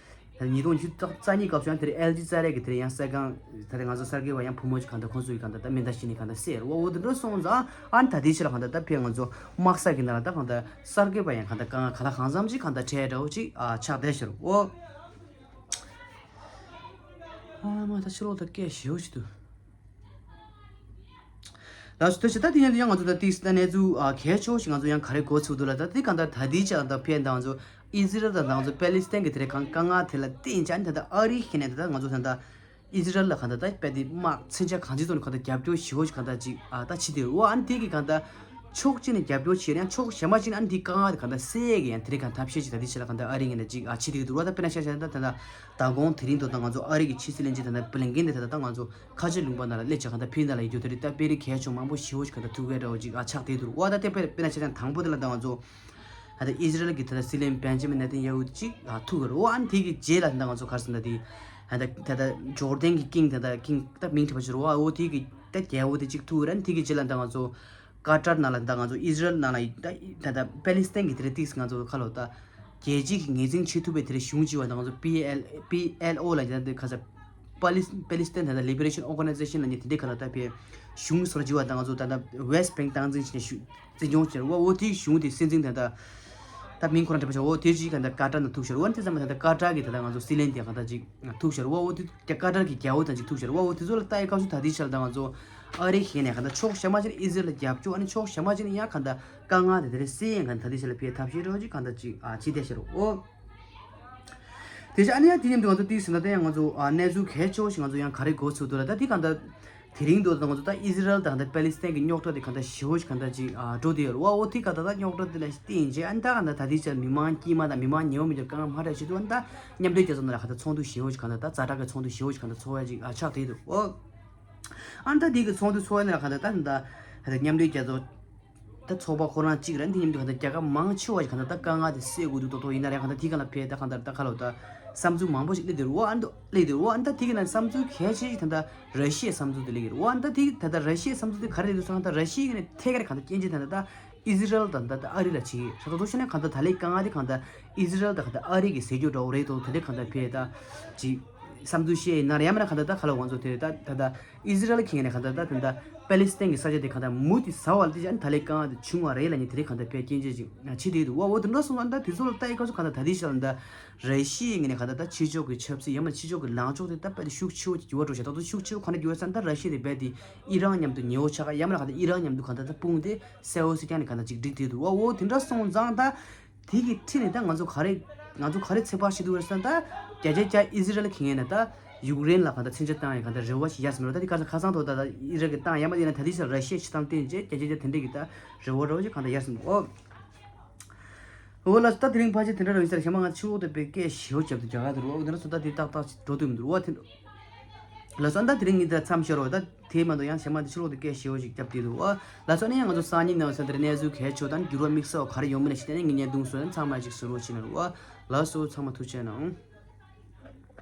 ད་ཉིས་སྟོང་ཉི་ཤུ་རྩ་གཉིས་སྐབས་སུ་ཡང་དེར་ཨེལ་ཇི་རྩ་རེ་གི་དེར་ཡང་གསར་ཁང་ད་རེས་ང་ཚོ་གསར་འགོད་པ་ཡང་བུ་མོ་ཅིག་གང་ལྟར་ཁོང་ཚོ་ཡི་གང་ལྟར་ད་མེ་མདའ་བྱིན་ནས་གང་ལྟར་བསད་རེད་བ། འོ་དེ་འདྲ་སོང་ཙང་ཨ་ནི་ད་ལྟའི་ཆ་ལ་གང་ལྟར་ད་ཕེབས་ང་ཚོ་དམག་ས་གི་ནང་ལ་ད་གང་ལྟར་གསར་འགོད་པ་ཡང་གང་ལྟར་གང་ག་ལ་གང་འཚམ་ཅིག་གང་ལྟར་འཕྲད་འདྲ་བོ་ཅིག་ཨ་ཆགས་བསྡད་ཤག་རེད་བ། ཨ་མ་ད་ཕྱི་ལོགས་ད་སྐད་ཞེ་བོ་ཞིག་འདུག་ལགས་སོ། དེ་བྱས་ད་དེ་ཡང་དེ་ཡང་ང་ཚོ་ད་ཏིག་ད་གནས་ཚུལ་ཨ་གལ་ཆེ་བོ་ཞིག་ང་ཚོ་ཡང་ག་རེ་གོ་ཚུགས་འདུག་ལ། ད་དེ་གང་ལྟར་ད་ལྟའི་ཆ་ལ་ད་ཕེབས་ད་ང་ཚོ་ཨི་ཟི་རལ་དང་ང་ཚོ་པེ་ལི་སི་ཐན་གྱི་དེ་རེ་གང་དཀའ་ངལ་དེ་ལ་བརྟེན་བྱས་ད་ལྟ་ཨ་རི་ཁེ་ནས་ད་ལྟ་ང་ཚོ་ད་ལྟ་ཨི་ཟི་རལ་ལ་གང་ལྟར་ད་དཔེ་དེ་དམག་མཚོན་ཆ་གང་ཅི་ཐོག་ནས་གང་ལྟར་རྒྱབ་སྐྱོར་ཞེ་བོ་ཞིག་གང་ལྟར་ཅིག་ཨ་ད་བྱེད་དེ་འོ་ཨ་ནི་དེ་གི་གང་ལྟར་ཕྱོགས་གཅིག་ནས་རྒྱབ་སྐྱོར་བྱེད་ཡང་ཕྱོགས་གཞན་པ་གཅིག་ནས་ཨ་ནི་དེ་དཀའ་ངལ་དེ་གང་ལྟར་སེལ་ཡས་ཀྱི་ཡང་དེ་རེ་གང་ཐབས་ཤེས་ཅིག་ད་ལྟའི་ཆ་ལ་གང་ལྟར་ཨ་རི་ངོས་ནས་ཅིག་ཨ་བྱེད་དེ་འདུག་ར། ད་དཔེར་ན་ཆ་བཞག་ན་ད་ད་ལྟ་མདང་དགོང་དེ་རིང་དུ་ད་ང་ཚོ་ཨ་རི་གི་ཕྱི་སྲིད་བློན་ཆེན་ད་ལྟ་བྷི་ལིན་ཀེན་དེ་ད་ལྟ་ད་ང་ཚོ་ཁ་ཆེ་ལུང་པ་ནང་ལ་སླེབས་བྱས་གང་ལྟར་ཕེབས་ནང་ལ་ཡོད་རྒྱུ་དེ་རེད། ད་དཔེ་རིགས་གལ་ཆུང་མང་པོ་ཞེ་བོ་ཞིག་གང་ལྟར་ཐུག་གི་འདྲ་བོ་ཅིག་ཨ་ཆགས་བསྡད་འདུག་ར། ད་དེ་དཔེ་དཔེར་ན་ཆ་བཞག་ན་དང་པོ་དེ་ལ་ད་ང་ཚོ་ད་ལྟ་ཨི་ཟི་རལ་གྱི་ད་ལྟ་སྲིད་བློན་བན་ཇི་མིན་ནེ་ཐན་ཡ་ཧུ་ཅིག་ཨ་ཐུག་གི་རེད། འོ་ཨ་ནི་དེ་གི་རྗེས་ལ་ད་ང་ཚོ་ག་རེ་ཟེར་ན་དེ་ད་ད་ད་ད་ཇོར་ཌན་གྱི་ཀིང་ད་ད་ཀིང་ད་མིང་གྲགས་པ་ཞིག་རེད། འོ་འོ་དེ་གི་ད་རྒྱལ་པོ་དེ་ཅིག་ཐུག་གི་རེད། ཨ་ནི་དེ་གི་རྗེས་ལ་ད་ང་ཚོ་ཀ་ཏར་ནང་ལ་ད་ང་ཚོ་ཨི་ཟི་རལ་ནང་ལ་ད་ད་ད་པེ་ལི་སི་ཐན་གྱི་དེ་རེ་ཏིག་ང་ཚོ་ཁ་ལོ་ད་རྒྱལ་སྤྱི་གི་ངོས་འཛིན་བྱེད་ཐུབ་པའི་དེ་རེ་གཞུང་ཅིག་བ་ད་ང་ཚོ་པི་ཨེལ་པི་ཨེལ་ཨོ་ལ་ཡིན་ད་དེ་ཁ་ས་པ་ལི་པེ་ལི་སི་ཐན་ད་ད་ལི་བེ་རེ་ཤན་ཨོར་ག་ནའི་ཛེ་ཤན་ལ་ཉེ་དེ་འདྲའི་ཁ་ལོ་ད་པའི་གཞུང་སོར་ཅིག་བ་ད་ང་ཚོ་ད་ད་ཝེ་སི་ཊི་བེང་ཀི་སྟངས་འཛིན་བྱས་ནས་ཞུ་འཛིན་སྐྱོང་བྱས་རེད་བ། འོ་དེའི་གཞུང་དེ་སྲིད་འཛིན་ད་ད་ད་མིང་ཁོ་རང་འདྲ་པོ་ཆགས། འོ་དེ་ཅིག་ག་ད་ཀ་ཏར་ནང་ཐུག་ཤར་བ་དེ་ཙམ་མ་ད་ད་ཀ་ཏར་གི་ད་ད་ང་ཚོ་སྲིད་བློན་དེ་ག་ད་ཅིག་ཐུག་ཤར་བ། འོ་དེ་ཀ་ཏར་གི་རྒྱལ་པོ་དང་ཅིག་ཐུག་ཤར་བ། འོ་དེ་ཚོ་ལ་ལྟ་ཡི་སྐབས་སུ་ད་དེའི་ཆ་ལ་ད་ང་ཚོ་ཨ་རི་ཁེ་ནས་ག་ད་ཕྱོགས་གཞན་པ་ཅིག་ཨི་ཟི་རལ་ལ་རྒྱབ་སྐྱོར་ཨ་ནི་ཕྱོགས་གཞན་པ་ཅིག་ནས་ཡང་ག་ད་དཀའ་ངལ་དེ་དེ་རེ་སེལ་ཡང་ག་ད་དེའི་ཆ་ལ་ཕའི་ཐབས་ཤེས་རོགས་ཅིག་ག་ད་ཅིག་ཨ་ཅི་བསྡད་ཤར་བ། འོ་དེ་ཆ་ཨ་ནི་ཡང་དེ་མཉམ་དུ་ང་ཚོ་ཏིག་ཟིན་ན་ད་ཡང་ང་ཚོ་ཨ་གནས་ཚུལ་གལ་ཆེ་བོ་ཞིག་ང་ཚོ་ཡང་ག་རེ་གོ་ཚུལ་འདུག་ལ། ད་དེ་ག་ད་དེ་རིང་དུ་ད་ང་ཚོ་ད་ཨི་ཟི་རལ་དང་ད་པེ་ལི་སི་ཐན་གྱི་རྙོག་དྲ་དེ་གང་ལྟར་ཞེ་བོ་ཞིག་གང་ལྟར་ཅིག་ཨ་འགྲོ་བསྡད་ཡོད་རེད་བ། འོ་དེ་ག་ད་ད་རྙོག་དྲ་དེ་ལ་བརྟེན་བྱས་ཨ་ནི་ད་ག་ད་ད་ལྟའི་ཆར་མི་མང་དཀྱུས་མ་དང་མི་མང་ཉེ་བོ་མི་འདྲ་དཀའ་ངལ་མང་དྲགས་ཞིག་འདུག་ཨ་ནི་ད་མཉམ་འབྲེལ་རྒྱལ་ཚོགས་ནང་ལ་ག་ད་ཚོགས་འདུ་ཞེ་བོ་ཞིག་གང་ལྟར་ད་ཛ་དྲག་གི་ཚོགས་འདུ་ཞེ་བོ་ཞིག་གང་ལྟར་ཚོགས་ཡ་ཅིག་ཨ་ཆགས་བསྡད་འདུག་འོ་ཨ་ནི་ད་དེ་གི་ཚོགས་འདུ་ཚོགས་ཡ་ནང་ལ་ག་ད་ད་ད་ད་ད་མཉམ་འབྲེལ་རྒྱལ་ཚོགས་ད་ཚོགས་པ་ཁོ་རང་གཅིག་རེད། དེ་མཉམ་དུ་གང་ལྟར་རྒྱལ་ཁབ་མང་ཆེ་བ་ཞིག་གང་ལྟར་ད་དཀའ་ངལ་དེ་སེལ་དགོས་འདུག་ཏོག་ཏོག་ཡིན་ན་རེད། གང་ལྟར་དེ་ག་ལ་ཕེ་ད་གང་ལྟར་ད་ག་ལོ་ད། བསམ་ཚུལ་མང་པོ་ཞིག་སླེབས་འདུག་འོ་ཨ་འདུག་སླེབས་འདུག་འོ་ཨ་ད་དེ་གི་ནང་བསམ་ཚུལ་གལ་ཆེ་ཞིག་ད་ལྟ་ར་ཤི་ཡའི་བསམ་ཚུལ་དེ་སླེབས་ཀྱི་རེད། འོ་ཨ་ད་དེ་ད་ལྟ་ར་ཤི་ཡའི་བསམ་ཚུལ་དེ་ག་རེ་རེད་འདུག་ཟེར་ན། ད་ར་ཤི་ཡའི་གི་ནས་ཐད་ཀར་གང་ལྟར་སྐྱོན་བརྗོད་ད་ལྟ་ཨི་ཟི་རལ་དང་ད་ལྟ་ཨ་རི་ལ་བྱེད་ཀྱི་རེད། ད་དུང་ཤོད་ན་གང་ལྟར་ད་ལའི་ཀང་དེ་གང་ལྟར་ཨི་ཟི་རལ་དང་གང་ལྟར་ཨ་རི་གི་ཟས་སྐྱོ་འདྲ་བོ་རེད་དོ། ད་ལྟ་གང་ལྟར་ཕེ་ད་ཅིག་བསམ་ཚུལ་བཤད་ཡིན་ན་རེད། ཡང་མིན་ན་གང་ལྟར་ད་ག་ལ་ང་ཚོ་དེ་རེད། ད་ད་ལྟ་ཨི་ཟི་རལ་གྱི་ངོས་ནས་གང་ལྟར་ད་ད་ལྟ་པེ་ལི་སི་ཐན་གྱི་ས་ཆ་དེ་གང་ལྟར་མུ་མཐུད་ཟ་བ་ལ་དེ་ཅང་ད་ལའི་ཀང་དེ་བྱུང་བ་རེད་ལབ་ནས་དེ་རིང་གང་ལྟར་ཕེ་སྐྱོན་བརྗོད་ཅིག་བྱེད་བསྡད་འདུག་འོ་འོ་དེ་འདྲ་སོང་ཙང་ད་དེ་ཚོ་ལ་ལྟ་ཡི་སྐབས་སུ་གང་ལྟར་ད་ལྟའི་ཆར་ལ་ད་ར་ཤི་ཡའི་ངོས་ནས་གང་ལྟར་ད་ཕྱི་ཕྱོགས་ཀྱི་ཆབ་སྲིད་ཡང་མིན་ན་ཕྱི་ཕྱོགས་ཀྱི་ལངས་ཕྱོགས་དེ་ད་དཔེ་ཤུགས་ཆེ་བོ་ཅིག་འགྱུར་བ་འགྲོ་ཤག་ད་དུང་ཤུགས་ཆེ་བོ་ག་འདྲ་འགྱུར་བ་ཟེར་ན། ད་ར་ཤི་ཡ་དེ་རྦད་དེ་ཨི་རན་མཉམ་དུ་ཉེ་བོ་ཆགས་ཡང་མིན་ན་གང་ལྟར་ཨི་རན་མཉམ་དུ་གང་ལྟར་ད་དཔུང་དེ་གསལ་བོ་སེ་རྐྱང་ནས་གང་ལྟར་ཅིག་འགྲིག་བསྡད་འདུག་འོ་འོ་དེ་འདྲ་སོང་ཙང་ད་དེ་གི་འཁྲིས་ནས་ད་ང་ཚོ་ག་རེ་ང་ཚོ་ག་རེ་ཚོད་དཔག་བྱེད་ཐུབ་རེད་ཟེར་ན། ད་བརྒྱ་ཆ་བརྒྱ་ཨི་ཟི་རལ་གྱི་ངོས་ནས་ད་ཡུཀ་རེན་ལ་གང་ལྟར་མཚོན་ཆ་བཏང་ཡ་གང་ལྟར་རེ་བ་ཞིག་ཡོད་ས་མེད་རེད། ད་དེ་ག་ས་ཁ་སང་ཐོག་ད་ད་ཨི་རན་གྱིས་བཏང་ཡ་མ་ཡིན་ན་ད་དེ་ས་ར་ཤི་ཡའི་བྱེད་སྟངས་བསྟན་བྱས་བརྒྱ་ཆ་བརྒྱ་དེ་འདྲ་གི་ད་རེ་བ་རེ་བ་ཞིག་གང་ལྟར་ཡོད་ས་མེད། འོ། འོ་ལགས་སོ། ད་དེ་རིང་ཕལ་ཆེར་དེ་འདྲ་རང་ཡིན་ས་རེད། ཞེ་མ་ང་ཕྱི་ལོགས་དེ་དཔེ་སྐད་ཞེ་པོ་བརྒྱབ་འདུག་རྒྱ་གར་དུ་རོ། འོ་དེ་འདྲ་སོང་ད་དེ་ཏག་ཏག་ཅིག་འགྲོ་ཐུབ་མི་འདུག་འོ་དེ་འདྲ། ལགས་སོ། ད་དེ་རིང་ངས་ད་མཚམས་བཞག་རོགས། ད་དེ་མ་གཏོགས་ཡང་ཞེ་མ་དེ་ཕྱི་ལོགས་དེ་སྐད་ཞེ་པོ་ཞིག་བརྒྱབ་བསྡད་འདུག་འོ་ལགས་སོ། ཨ་ནི་ཡང་ང་ཚོ་སང་ཉིན་ནང་ས་དེར་གནས་ཚུལ་གལ་ཆེ་བ་དང་འགྱུར་བ་དམིགས་བསལ་བ་ག་རེ་ཡོང་མིན་ལ་གཞིགས་ཏེ་ནས་ངས་བརྙན་ཐུང་བཟོས་ན་ཚང་མ་ཅིག་གཟིགས་རོགས་བྱེད་གནང་རོགས། འོ་ལགས་སོ། ཚང་མ་ཐུགས་རྗེ་གནང་།